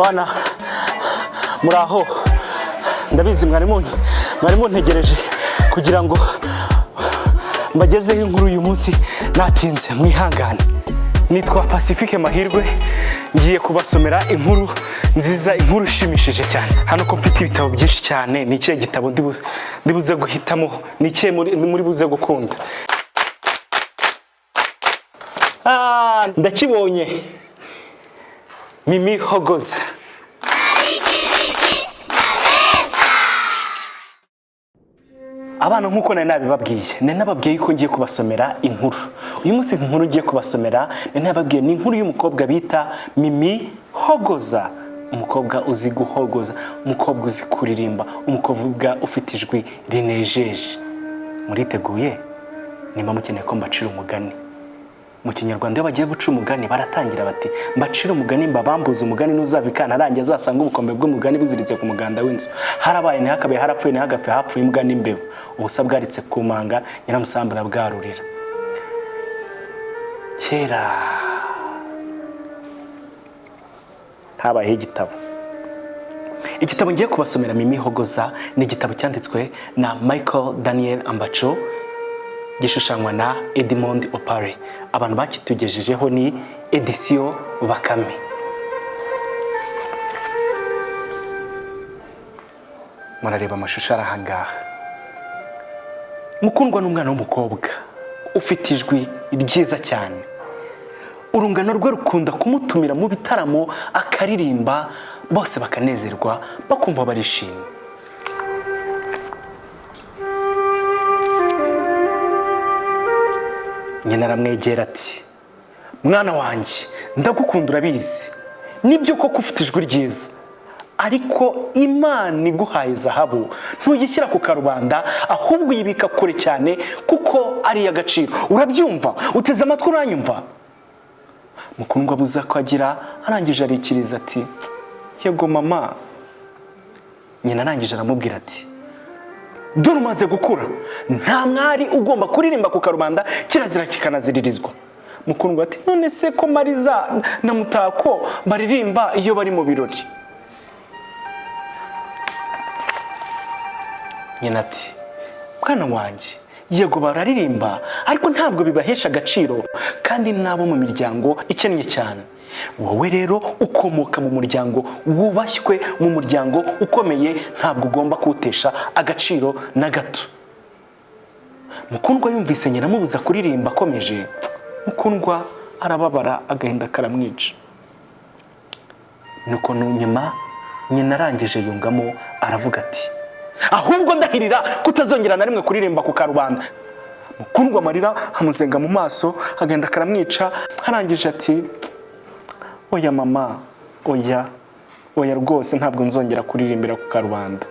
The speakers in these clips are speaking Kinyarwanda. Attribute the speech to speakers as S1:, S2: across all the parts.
S1: Abana muraho, ndabizi mwari muntegereje kugira ngo mbagezeho inkuru uyu munsi. Natinze, mwihangane. Nitwa Pacifique Mahirwe, ngiye kubasomera inkuru nziza, inkuru ishimishije cyane. Hano ko mfite ibitabo byinshi cyane, ni ikihe gitabo ndibuze guhitamo? Ni ikihe muri buze gukunda? Ah, ndakibonye, Mimi Hogoza. Abana, nk'uko nari nabibabwiye, nari nababwiye yuko ngiye kubasomera inkuru uyu munsi. Inkuru ngiye kubasomera, nari nababwiye, ni inkuru y'umukobwa bita Mimi Hogoza, umukobwa uzi guhogoza, umukobwa uzi kuririmba, umukobwa ufite ijwi rinejeje. Muriteguye? Nimba mukeneye ko mbacira umugani mu Kinyarwanda, iyo bagiye guca umugani baratangira bati: "Mbacire umugani, mbabambuze umugani, n'uzava ikantarange azasanga ubukombe bw'umugani buziritse ku muganda w'inzu. Harabaye ntihakabe, harapfuye ntihagapfe, hapfuye imbwa n'imbeba, ubusa bwaritse ku manga, nyiramusambi arabwarurira." Kera habayeho igitabo. Igitabo ngiye kubasomera, Mimi Hogoza, ni igitabo cyanditswe na Michael Daniel Ambacho, gishushanywa na Edmond Opare. Abantu bakitugejejeho ni Éditions Bakame. Murareba amashusho ari ahangaha. Mukundwa n'umwana w'umukobwa ufite ijwi ryiza cyane. Urungano rwe rukunda kumutumira mu bitaramo akaririmba, bose bakanezerwa, bakumva barishimye. Nyina aramwegera ati: "Mwana wanjye, ndagukunda, urabizi. Nibyo koko ufite ijwi ryiza, ariko Imana iguhaye zahabu ntuyishyira ku karubanda, ahubwo uyibika kure cyane kuko ari iy'agaciro. Urabyumva? Uteze amatwi, uranyumva?" Mukundwa abuza ko agira, arangije arikiriza ati: "Yego mama." Nyina arangije aramubwira ati: "Dore umaze gukura, nta mwari ugomba kuririmba ku karubanda, kirazira kikanaziririzwa." Mukundwa ati: "None se ko Mariza na Mutako baririmba iyo bari mu birori?" Nyina ati: "Mwana wanjye, yego bararirimba, ariko ntabwo bibahesha agaciro, kandi n'abo mu miryango ikennye cyane. Wowe rero ukomoka mu muryango wubashywe, mu muryango ukomeye, ntabwo ugomba kuwutesha agaciro na gato." Mukundwa yumvise nyina amubuza kuririmba akomeje, Mukundwa arababara, agahinda karamwica. Nuko nyuma nyina arangije yungamo aravuga ati: "Ahubwo ndahirira kutazongera na rimwe kuririmba ku karubanda." Mukundwa amarira amuzenga mu maso, agahinda karamwica, arangije ati: "Oya mama, oya, oya rwose, ntabwo nzongera kuririmbira ku karubanda."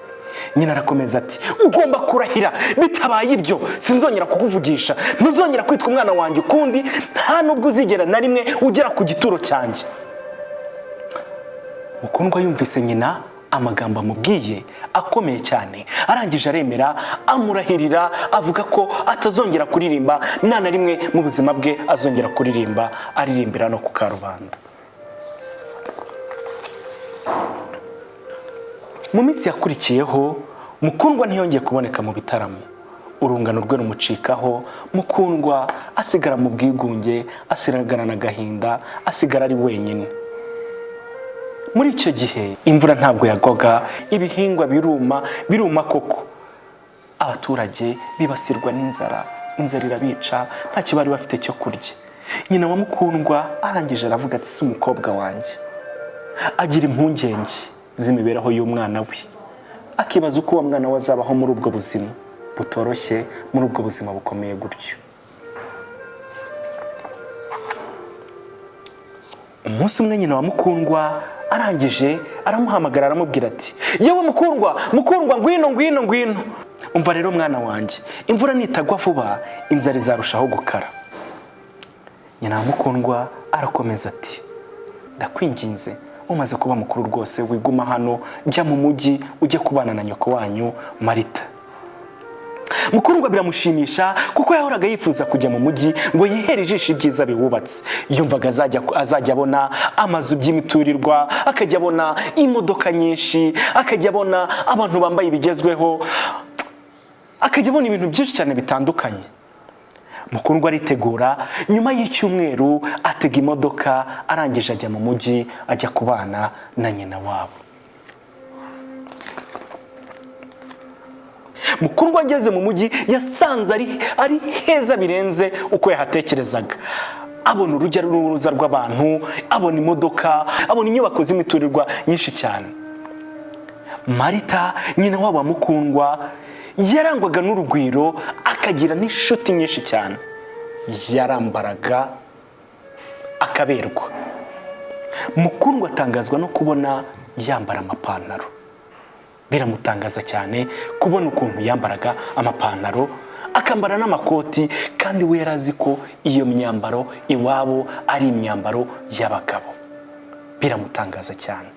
S1: Nyina arakomeza ati: "Ugomba kurahira, bitabaye ibyo sinzongera kukuvugisha, ntuzongera kwitwa umwana wanjye ukundi, nta nubwo uzigera na rimwe ugera ku gituro cyanjye." Mukundwa yumvise nyina amagambo amubwiye akomeye cyane, arangije aremera, amurahirira, avuga ko atazongera kuririmba nta na rimwe mu buzima bwe azongera kuririmba, aririmbira no ku karubanda. Mu minsi yakurikiyeho, Mukundwa ntiyongeye kuboneka mu bitaramo, urungano rwe rumucikaho. Mukundwa asigara mu bwigunge, asigarana agahinda, asigara ari wenyine. Muri icyo gihe imvura ntabwo yagwaga, ibihingwa biruma, biruma koko. Abaturage bibasirwa n'inzara, inzara irabica, ntacyo bari bafite cyo kurya. Nyina wa Mukundwa arangije aravuga ati: "Si umukobwa wanjye." Agira impungenge z'imibereho y'umwana we, akibaza uko uwo mwana we azabaho muri ubwo buzima butoroshye, muri ubwo buzima bukomeye gutyo. Umunsi umwe nyina wa Mukundwa arangije aramuhamagara, aramubwira ati: "Yewe Mukundwa, Mukundwa, ngwino, ngwino, ngwino. Umva rero mwana wanjye, imvura nitagwa vuba inzara izarushaho gukara." Nyina wa Mukundwa arakomeza ati: "Ndakwinginze, umaze kuba mukuru rwose, wiguma hano, jya mu mujyi ujye kubana na nyoko wanyu Marita." Mukundwa biramushimisha kuko yahoraga yifuza kujya mu mujyi ngo yihere ijisho ibyiza biwubatse. Yumvaga azajya abona amazu by'imiturirwa, akajya abona imodoka nyinshi, akajya abona abantu bambaye ibigezweho, akajya abona ibintu byinshi cyane bitandukanye. Mukundwa aritegura, nyuma y'icyumweru atega imodoka, arangije ajya mu mujyi, ajya kubana na nyina wabo. Mukundwa ageze mu mujyi yasanze ari heza birenze uko yahatekerezaga. Abona urujya n'uruza rw'abantu, abona imodoka, abona inyubako z'imiturirwa nyinshi cyane. Marita nyina wabo wa Mukundwa yarangwaga n'urugwiro, akagira n'inshuti nyinshi cyane. Yarambaraga akaberwa. Mukundwa atangazwa no kubona yambara amapantaro. Biramutangaza cyane kubona ukuntu yambaraga amapantaro, akambara n'amakoti, kandi we yari azi ko iyo myambaro iwabo ari imyambaro y'abagabo. Biramutangaza cyane.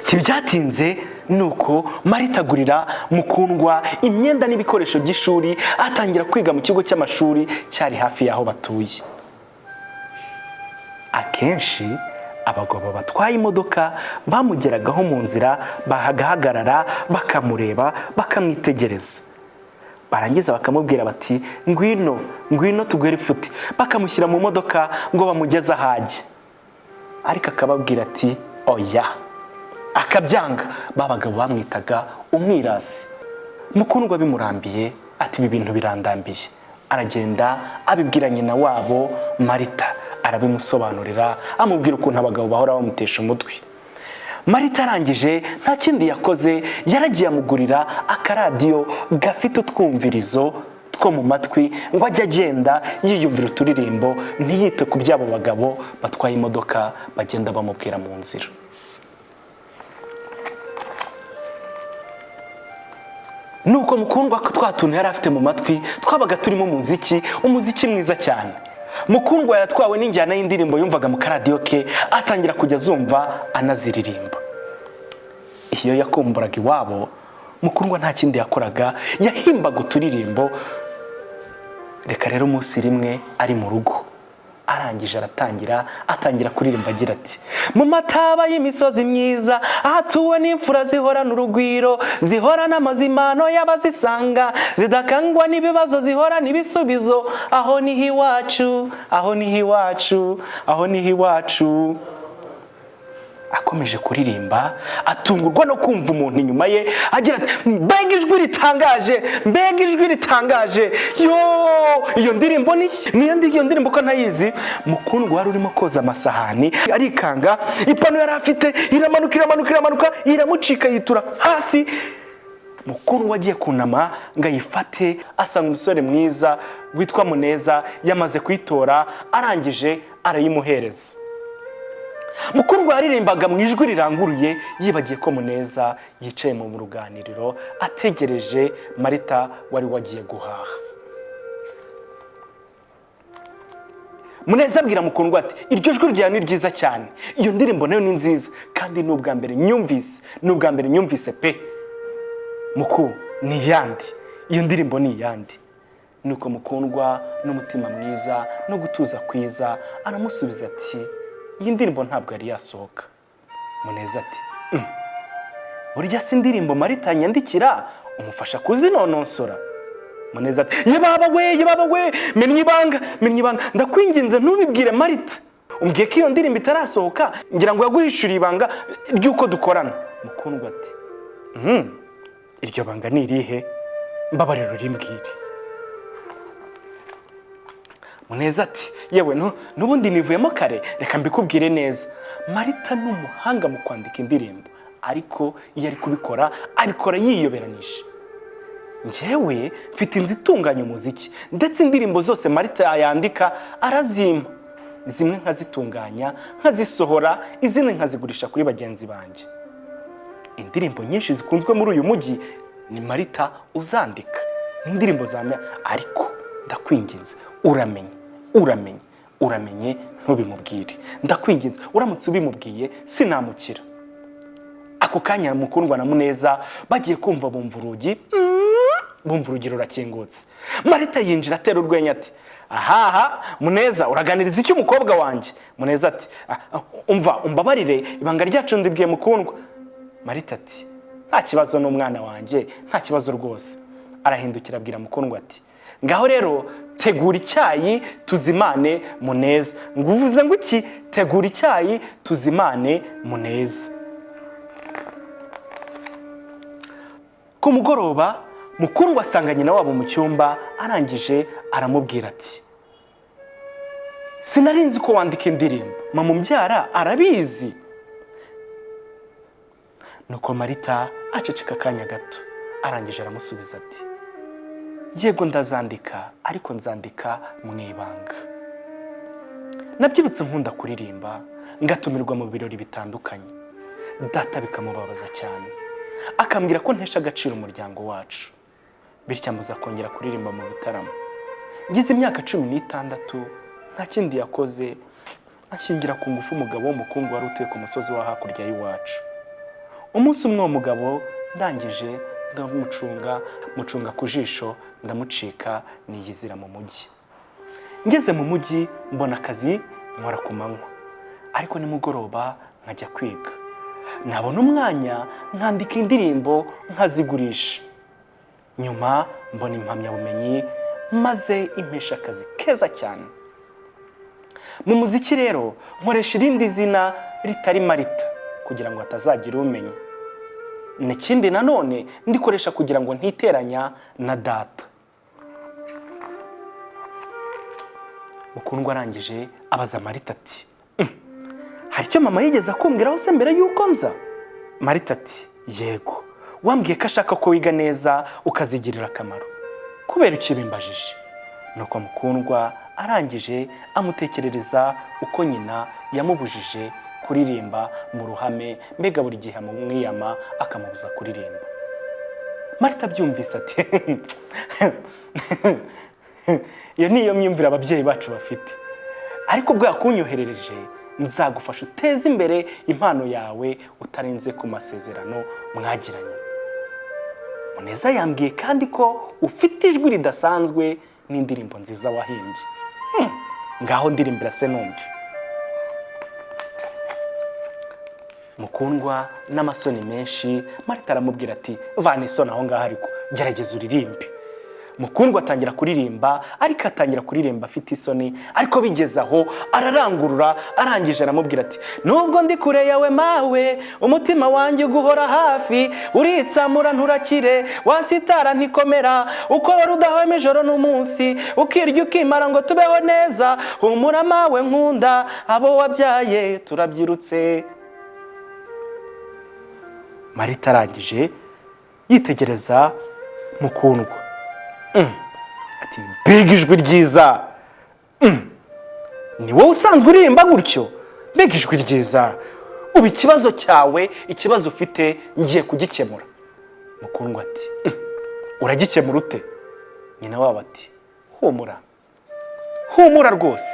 S1: Ntibyatinze nuko Marita agurira Mukundwa imyenda n'ibikoresho by'ishuri, atangira kwiga mu kigo cy'amashuri cyari hafi y'aho batuye. Akenshi abagabo batwaye imodoka bamugeragaho mu nzira, bagahagarara bakamureba, bakamwitegereza, barangiza bakamubwira bati ngwino, ngwino tuguhere ifuti, bakamushyira mu modoka ngo bamugeze aho ajya. Ariko akababwira ati oya, akabyanga. Ba bagabo bamwitaga umwirasi. Mukundwa bimurambiye ati ibi bintu birandambiye. Aragenda abibwira nyina wabo Marita, arabimusobanurira, amubwira ukuntu abagabo bahora bamutesha umutwe. Marita arangije nta kindi yakoze, yaragiye amugurira akaradiyo gafite utwumvirizo two mu matwi ngo ajye agenda yiyumvira uturirimbo, ntiyite ku by'abo bagabo batwaye imodoka bagenda bamubwira mu nzira. Nuko Mukundwa twa tuntu yari afite mu matwi twabaga turimo umuziki, umuziki mwiza cyane. Mukundwa yaratwawe n'injyana y'indirimbo yumvaga mu karadiyo ke, atangira kujya azumva anaziririmba. Iyo yakumburaga iwabo, Mukundwa nta kindi yakoraga, yahimbaga uturirimbo. Reka rero umunsi rimwe ari mu rugo, arangije aratangira, atangira kuririmba agira ati mu mataba y'imisozi myiza, ahatuwe n'imfura zihorana urugwiro, zihorana amazimano y'abazisanga, zidakangwa n'ibibazo, zihorana ibisubizo, aho niho iwacu, aho niho iwacu, aho niho iwacu. Akomeje kuririmba atungurwa no kumva umuntu inyuma ye agira ati mbega ijwi ritangaje, mbega ijwi ritangaje, yo iyo ndirimbo ni niyo iyo ndirimbo ko ntayizi. Mukundwa wari urimo koza amasahani arikanga, ipanu yari afite iramanuka iramanuka iramanuka iramucika yitura hasi. Mukundwa agiye kunama ngo ayifate, asanga umusore mwiza witwa Muneza yamaze kuyitora, arangije arayimuhereza. Mukundwa yaririmbaga mu ijwi riranguruye, yibagiye ko Muneza yicaye mu ruganiriro ategereje Marita wari wagiye guhaha. Muneza abwira Mukundwa ati iryo jwi ryawe ni ryiza cyane, iyo ndirimbo nayo ni nziza, kandi ni ubwa mbere nyumvise, ni ubwa mbere nyumvise pe. Muku ni iyandi, iyo ndirimbo ni iyandi. Nuko Mukundwa n'umutima mwiza no gutuza kwiza aramusubiza ati iyi ndirimbo ntabwo yari yasohoka. Muneza ati burya si indirimbo Marita nyandikira umufasha kuzinonosora. Muneza ati ye baba we, ye baba we, mennye ibanga, mennye ibanga, ndakwinginze ntubibwire Marita, umbwiye ko iyo ndirimbo itarasohoka, ngira ngo yaguhishuriye ibanga ry'uko dukorana. Mukundwa ati iryo banga ni irihe? Mbabarira urimbwire. Muneza ati yewe n'ubundi nivuyemo kare, reka mbikubwire neza. Marita ni umuhanga mu kwandika indirimbo, ariko iyo ari kubikora abikora yiyoberanije. Njyewe mfite inzu itunganya umuziki, ndetse indirimbo zose Marita yandika arazimpa, zimwe nkazitunganya nkazisohora, izindi nkazigurisha kuri bagenzi banjye. Indirimbo nyinshi zikunzwe muri uyu mujyi ni Marita uzandika, ni indirimbo za ariko ndakwinginze uramenye, uramenye, uramenye ntubimubwire, ndakwinginze, uramutse ubimubwiye sinamukira. Ako kanya Mukundwa na Muneza bagiye kumva bumva urugi, bumva urugi rurakingutse. Marita yinjira atera urwenya ati: "Ahaha, Muneza, uraganiriza iki umukobwa wanjye?" Muneza ati: "Ah, umva, umbabarire, ibanga ryacu ndibwiye Mukundwa." Marita ati: "Nta kibazo, n'umwana wanjye, nta kibazo rwose." Arahindukira abwira Mukundwa ati: "Ngaho rero tegura icyayi tuzimane Muneza." Ngo uvuze ngo iki? Tegura icyayi tuzimane Muneza. Ku mugoroba Mukundwa asanga nyina wabo mu cyumba, arangije aramubwira ati: "Sinari nzi ko wandika indirimbo, mama umbyara arabizi?" Nuko Marita aceceka akanya gato, arangije aramusubiza ati: "Yego, ndazandika, ariko nzandika mu ibanga. Nabyibutse nkunda kuririmba, ngatumirwa mu birori bitandukanye, data bikamubabaza cyane, akambwira ko ntesha agaciro umuryango wacu, bityo ambuza kongera kuririmba mu bitaramo. Ngize imyaka 16, nta kindi yakoze, anshyingira ku ngufu umugabo w'umukungu wari utuye ku musozi wo hakurya y'iwacu. Umunsi umwe uwo mugabo ndangije ndamucunga, mucunga ku jisho, ndamucika, niyizira mu mujyi. Ngeze mu mujyi mbona akazi nkora ku manywa, ariko nimugoroba nkajya kwiga, nabona umwanya nkandika indirimbo nkazigurisha. Nyuma mbona impamyabumenyi, maze impesha akazi keza cyane. Mu muziki rero nkoresha irindi zina ritari Marita kugira ngo hatazagira umenya. N'ikindi nanone ndikoresha kugira ngo ntiteranya na data." Mukundwa arangije abaza Marita ati: "Hari icyo mama yigeze akumbwiraho se mbere y'uko nza?" Marita ati: "Yego, wambwiye ko ashaka ko wiga neza ukazigirira akamaro. Kubera ukibimbajije?" Nuko Mukundwa arangije amutekerereza uko nyina yamubujije kuririmba mu ruhame, mbega buri gihe amumwiyama akamubuza kuririmba. Marita abyumvise ati: "Iyo ni iyo myumvire ababyeyi bacu bafite, ariko ubwo yakunyoherereje nzagufasha uteze imbere impano yawe utarenze ku masezerano mwagiranye. Muneza yambwiye kandi ko ufite ijwi ridasanzwe n'indirimbo nziza wahimbye. Ngaho ndirimbira se numve." Mukundwa n'amasoni menshi, Marita aramubwira ati: "Vana isoni aho ngaho, ariko gerageza uririmbe." Mukundwa atangira kuririmba, ariko atangira kuririmba afite isoni, ariko bigeze aho ararangurura, arangije aramubwira ati: "Nubwo ndi kure yawe mawe, umutima wanjye uguhora hafi, uritsamura nturakire, wasitara ntikomera, uko wari udahwema ijoro n'umunsi, ukirya ukimara ngo tubeho neza, humura mawe nkunda, abo wabyaye turabyirutse." Marita arangije yitegereza Mukundwa ati: "Mbega ijwi ryiza! Ni wowe usanzwe uririmba gutyo? Mbega ijwi ryiza! Ubu ikibazo cyawe, ikibazo ufite ngiye kugikemura." Mukundwa ati: "Uragikemura ute?" Nyina wabo ati: "Humura, humura rwose,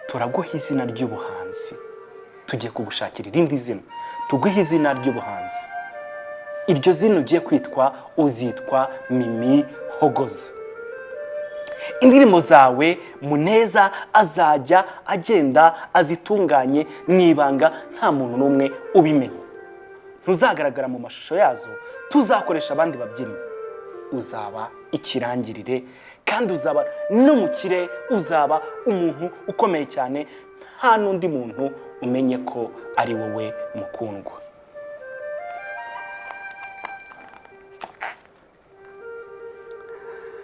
S1: turaguha izina ry'ubuhanzi, tugiye kugushakira irindi zina, tuguhe izina ry'ubuhanzi. Iryo zina ugiye kwitwa, uzitwa Mimi Hogoza. Indirimbo zawe Muneza azajya agenda azitunganye mu ibanga, nta muntu n'umwe ubimenya. Ntuzagaragara mu mashusho yazo, tuzakoresha abandi babyinnyi. Uzaba ikirangirire kandi uzaba n'umukire, uzaba umuntu ukomeye cyane, nta n'undi muntu umenye ko ari wowe Mukundwa."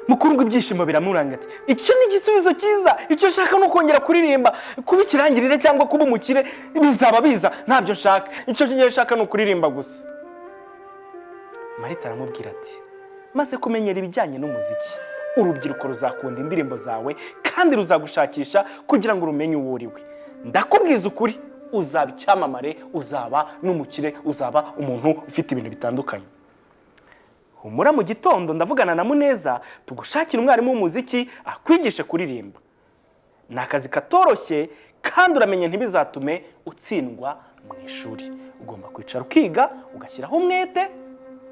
S1: Mukundwa ibyishimo biramuranga ati: "Icyo ni igisubizo cyiza, icyo nshaka ni ukongera kuririmba, kuba ikirangirire cyangwa kuba umukire bizaba biza, ntabyo nshaka, icyo ngiye nshaka ni ukuririmba gusa." Marita aramubwira ati: "Maze kumenyera ibijyanye n'umuziki, urubyiruko ruzakunda indirimbo zawe kandi ruzagushakisha kugira ngo rumenye uwo uri we. Ndakubwiza ukuri, uzaba icyamamare, uzaba n'umukire, uzaba umuntu ufite ibintu bitandukanye. Humura, mu gitondo ndavugana na Muneza tugushakire umwarimu w'umuziki akwigishe kuririmba. Ni akazi katoroshye kandi uramenye ntibizatume utsindwa Mu ishuri ugomba kwicara ukiga, ugashyiraho umwete.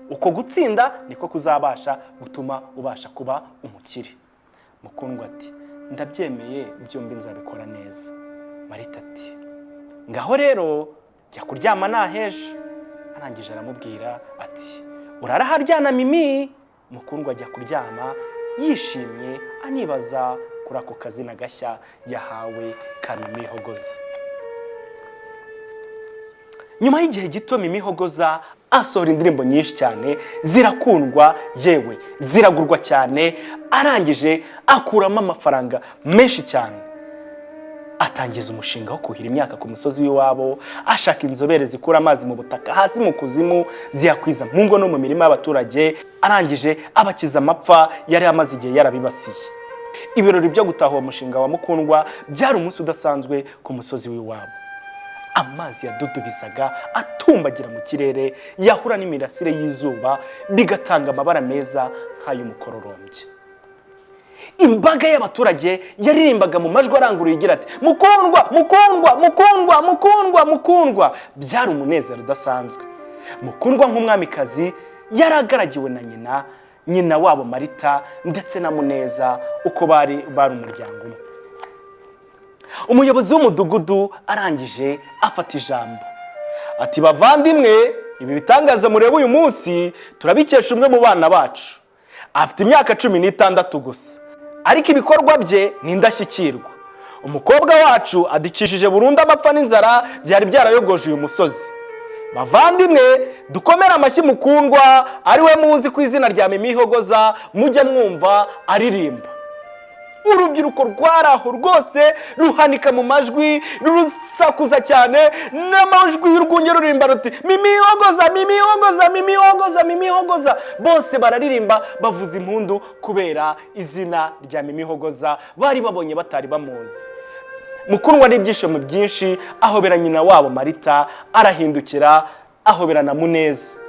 S1: Uko gutsinda niko kuzabasha gutuma ubasha kuba umukire. Mukundwa ati: "Ndabyemeye, byombi nzabikora neza." Marita ati: "Ngaho rero jya kuryama naheje." Arangije aramubwira ati: "Uraraharyana Mimi." Mukundwa ajya kuryama yishimye, anibaza kuri ako kazina gashya yahawe ka Mimi Hogoza. Nyuma y'igihe gito, Mimi Hogoza asohora indirimbo nyinshi cyane, zirakundwa, yewe ziragurwa cyane. Arangije akuramo amafaranga menshi cyane, atangiza umushinga wo kuhira imyaka ku musozi w'iwabo, ashaka inzobere zikura amazi mu butaka hasi mu kuzimu, ziyakwiza mu ngo no mu mirima y'abaturage. Arangije abakiza amapfa yari amaze igihe yarabibasiye. Ibirori byo gutaha uwo mushinga wa Mukundwa byari umunsi udasanzwe ku musozi w'iwabo. Amazi yadudubizaga atumbagira mu kirere, yahura n'imirasire y'izuba bigatanga amabara meza nk'ay'umukororombya. Imbaga y'abaturage yaririmbaga mu majwi aranguruye igira ati: "Mukundwa, Mukundwa, Mukundwa, Mukundwa, Mukundwa!" Byari umunezero udasanzwe. Mukundwa nk'umwamikazi yari agaragiwe na nyina, nyina wabo Marita, ndetse na Muneza, uko bari umuryango umwe. Umuyobozi w'umudugudu arangije afata ijambo ati: "Bavandimwe, ibi bitangaza mureba uyu munsi turabikesha umwe mu bana bacu. Afite imyaka 16 gusa, ariko ibikorwa bye ni indashyikirwa. Umukobwa wacu adukijije burundu amapfa n'inzara byari byarayogoje uyu musozi. Bavandimwe, dukomere amashyi Mukundwa, ari we muzi ku izina rya Mimi Hogoza, mujya mwumva aririmba." Urubyiruko rwari aho rwose ruhanika mu majwi, rusakuza cyane n'amajwi y'urwunge, ruririmba ruti: "Mimi Hogoza, Mimi Hogoza, Mimi Hogoza, Mimi Hogoza!" Bose bararirimba, bavuza impundu kubera izina rya Mimi Hogoza bari babonye batari bamuzi. Mukundwa n'ibyishimo byinshi ahobera nyina wabo Marita, arahindukira ahobera na Muneza.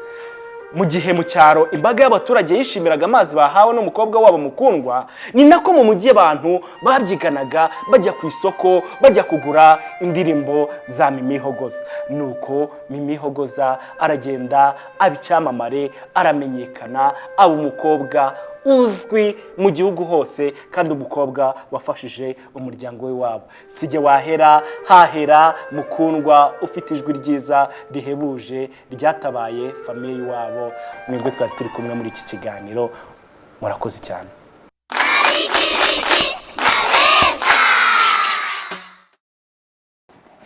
S1: Mu gihe mu cyaro imbaga y'abaturage yishimiraga amazi bahawe n'umukobwa wabo Mukundwa, ni nako mu mujyi abantu babyiganaga bajya ku isoko, bajya kugura indirimbo za Mimi Hogoza. Nuko Mimi Hogoza aragenda aba icyamamare, aramenyekana, aba umukobwa uzwi mu gihugu hose, kandi umukobwa wafashije umuryango we wabo. Sijye wahera hahera Mukundwa ufite ijwi ryiza rihebuje ryatabaye famille iwabo. Mwebwe twari turi kumwe muri iki kiganiro, murakoze cyane.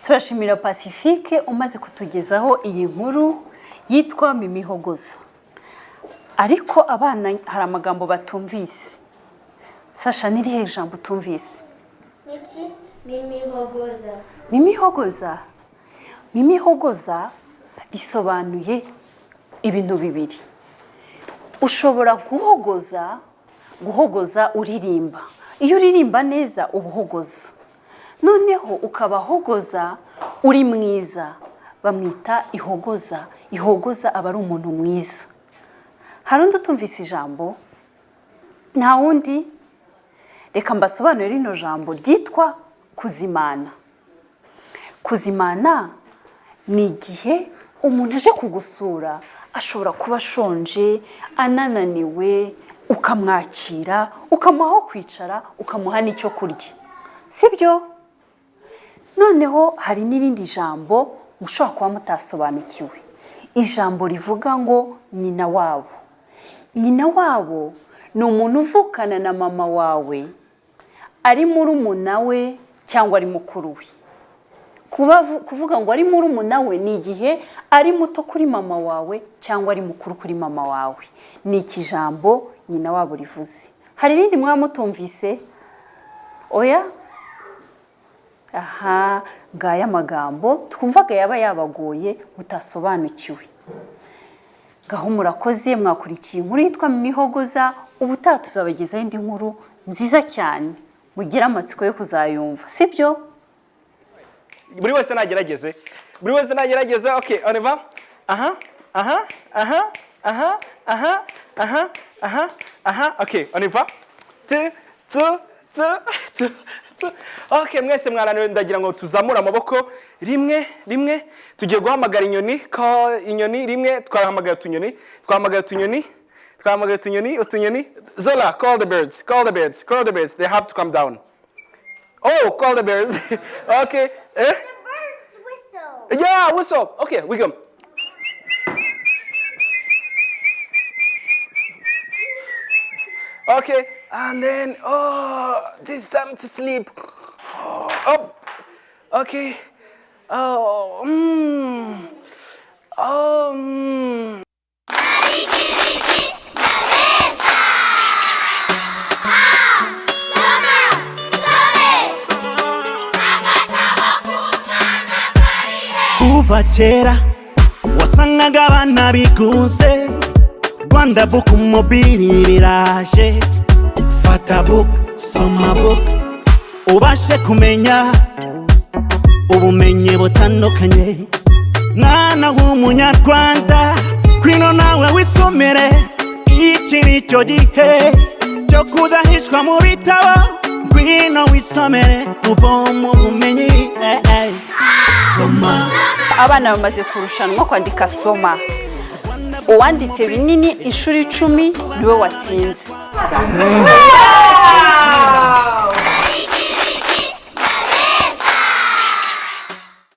S2: Turashimira Pacifique umaze kutugezaho iyi nkuru yitwa Mimi Hogoza. Ariko abana hari amagambo batumvise. Sasha, n'irihe jambo utumvise?
S3: Niki? Mimi Hogoza.
S2: Mimi Hogoza. Mimi Hogoza risobanuye ibintu bibiri. Ushobora guhogoza, guhogoza uririmba. Iyo uririmba neza uba uhogoza, noneho ukaba hogoza uri mwiza, bamwita ihogoza. Ihogoza aba ari umuntu mwiza. Hari undi utumvise ijambo? Nta wundi? Reka mbasobanurire rino jambo ryitwa kuzimana. Kuzimana ni igihe umuntu aje kugusura, ashobora kuba ashonje, anananiwe, ukamwakira, ukamuha aho kwicara, ukamuha n'icyo kurya, sibyo? Noneho hari n'irindi jambo mushobora kuba mutasobanukiwe, ijambo rivuga ngo nyina wabo. Nyina wabo ni umuntu uvukana na mama wawe, ari murumuna we cyangwa ari mukuru we. Kuvuga ngo ari murumuna we ni igihe ari muto kuri mama wawe cyangwa ari mukuru kuri mama wawe. Ni iki jambo nyina wabo rivuze. Hari irindi mwaba mutumvise? Oya. Aha ngaya amagambo twumvaga yaba yabagoye mutasobanukiwe. Ngaho murakoze, mwakurikiye inkuru yitwa Mihogoza. Ubutaha tuzabagezaho indi nkuru nziza cyane, mugire amatsiko yo kuzayumva, sibyo?
S1: Buri wese nagerageze, buri wese nagerageze. Okay, on va. Aha, aha, aha, aha, aha, aha, aha, aha. Okay, on y va. Tu tu tu tu tu. Okay, mwese mwarananiwe. Ndagira ngo tuzamure amaboko rimwe rimwe. Tugiye guhamagara inyoni. Call inyoni rimwe. Twahamagara utunyoni, twahamagara utunyoni, twahamagara utunyoni, utunyoni. Zola, call the birds, call the birds, call the birds. They have to come down. Oh, call the birds. Okay, eh.
S3: Birds whistle.
S1: Yeah, whistle. Okay, we go. Okay, and then, oh, this time to sleep. Oh, up. Okay. Oh, Oh.
S4: Kuva kera wasangaga abana bigunze. Rwanda Book Mobile biraje. Fata book, soma book, ubashe kumenya ubumenyi butandukanye. Mwana w'Umunyarwanda, ngwino nawe wisomere. Iki ni cyo gihe cyo kudahishwa mu bitabo. Ngwino wisomere, uvoma ubumenyi, eh, eh. Soma.
S2: Abana bamaze kurushanwa kwandika soma. Uwanditse binini inshuro 10 niwe watsinze.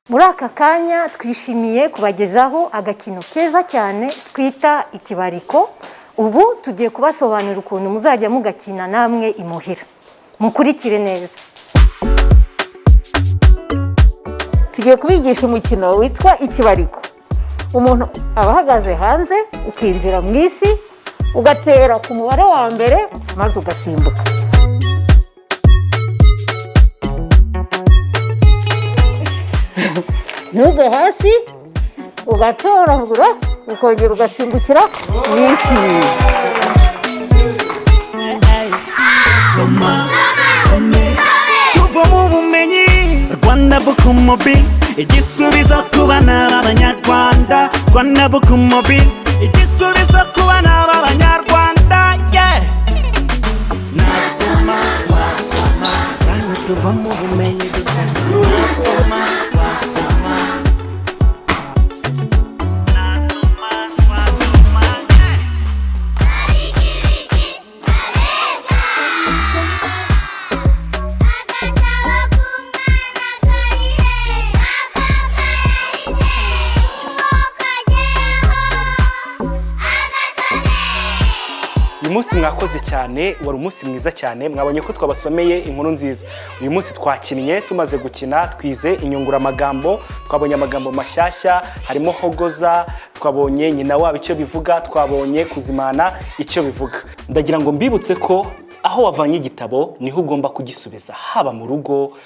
S5: Muri aka kanya twishimiye kubagezaho agakino keza cyane twita ikibariko. Ubu tugiye kubasobanurira ukuntu muzajya mugakina namwe imuhira. Mukurikire neza.
S6: Tugiye kubigisha umukino witwa ikibariko. Umuntu aba ahagaze hanze, ukinjira mu isi, ugatera ku mubare wa mbere, maze ugasimbuka. Ntugwe hasi, ugatoragura, ukongera ugasimbukira mu isi.
S4: Soma, some, tuvoma ubumenyi. Rwanda Book Mobile, igisubizo ku bana b'Abanyarwanda. Rwanda Book Mobile, igisubizo ku bana b'Abanyarwanda, yeah. Nasoma, wasoma, bana tuvoma ubumenyi dusoma. Nasoma, wasoma.
S3: Agatabo k'umwana karihe? Ako karihe? Ukageraho agasome.
S1: Uyu munsi mwakoze cyane, wari umunsi mwiza cyane. Mwabonye ko twabasomeye inkuru nziza. Uyu munsi twakinnye, tumaze gukina twize inyunguramagambo, twabonye amagambo mashyashya harimo hogoza, twabonye nyina wabo icyo bivuga, twabonye kuzimana icyo bivuga. Ndagira ngo mbibutse ko aho wavanye igitabo niho ugomba kugisubiza, haba mu rugo,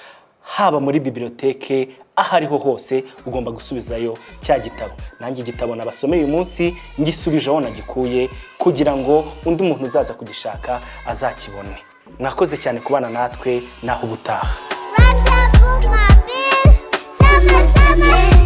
S1: haba muri bibiliyoteke, aho ariho hose ugomba gusubizayo cya gitabo. Nanjye igitabo nabasomeye uyu munsi ngisubije aho nagikuye kugira ngo undi muntu uzaza kugishaka azakibone. Mwakoze cyane kubana natwe, naho ubutaha.
S3: Rwanda Book Mobile. Soma, some.